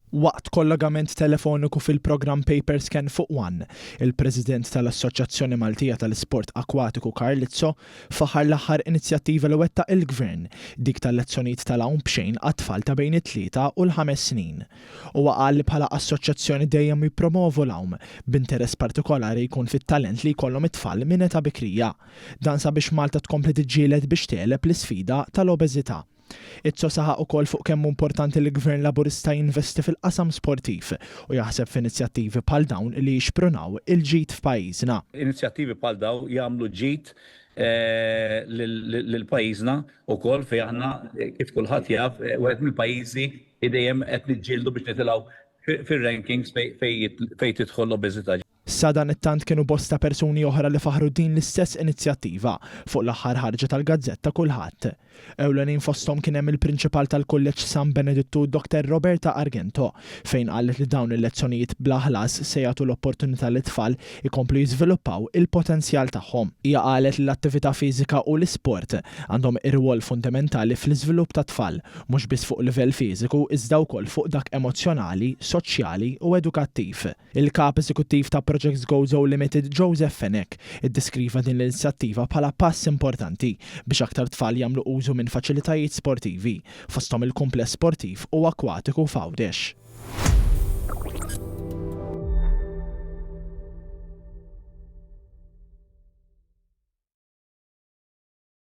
Waqt kollegament telefoniku fil-programm Paper Scan fuq One, il-President tal-Assoċjazzjoni Maltija tal-Isport Akwatiku Karl Izzo faħħar l-aħħar inizjattiva li wettaq il-Gvern, dik tal-lezzjonijiet tal-għawm b'xejn għat-tfal ta' bejn it-tlieta u l-ħames snin. Huwa qal li bħala assoċjazzjoni dejjem jippromovu l-għawm, b'interess partikolari jkun fit-talent li jkollhom it-tfal minn età bikrija. Dan sabiex Malta tkompli tiġġieled biex tegħleb l-isfida tal-obeżità. Izzo saħaq ukoll fuq kemm hu importanti li Gvern Laburista jinvesti fil-qasam sportiv u jaħseb f'inizjattivi bħal dawn li jixprunaw il-ġid f'pajjiżna. Inizjattivi bħal dawn jagħmlu ġid lil pajjiżna wkoll fejn aħna kif kulħadd jaf wieħed mill-pajjiżi li dejjem qed niġġieldu biex nitilgħu fir-rankings fejn tidħol l-obeżità. Sadanittant kienu bosta persuni oħra li faħħru din l-istess inizjattiva fuq l-aħħar ħarġa tal-gazzetta Kulħadd. Ewlenin fosthom kien hemm il-Prinċipal tal-Kulleġġ San Benedittu Dr Roberta Argento fejn qalet li dawn il-lezzjonijiet bla ħlas se jagħtu l-opportunità lit-tfal ikomplu jiżviluppaw il-potenzjal tagħhom. Hija qalet li l-attività fiżika u l-isport għandhom irwol fundamentali fl-iżvilupp tat-tfal, mhux biss fuq livell fiżiku iżda wkoll fuq dak emozzjonali, soċjali u edukattiv. Il-Kap Eżekuttiv ta' Projects Gozo Limited Joseph Fenech iddeskriva din l-inizjattiva bħala pass importanti biex aktar tfal jagħmlu użu minn faċilitajiet sportivi, fosthom il-kumpless sportiv u akkwatiku f'Għawdex.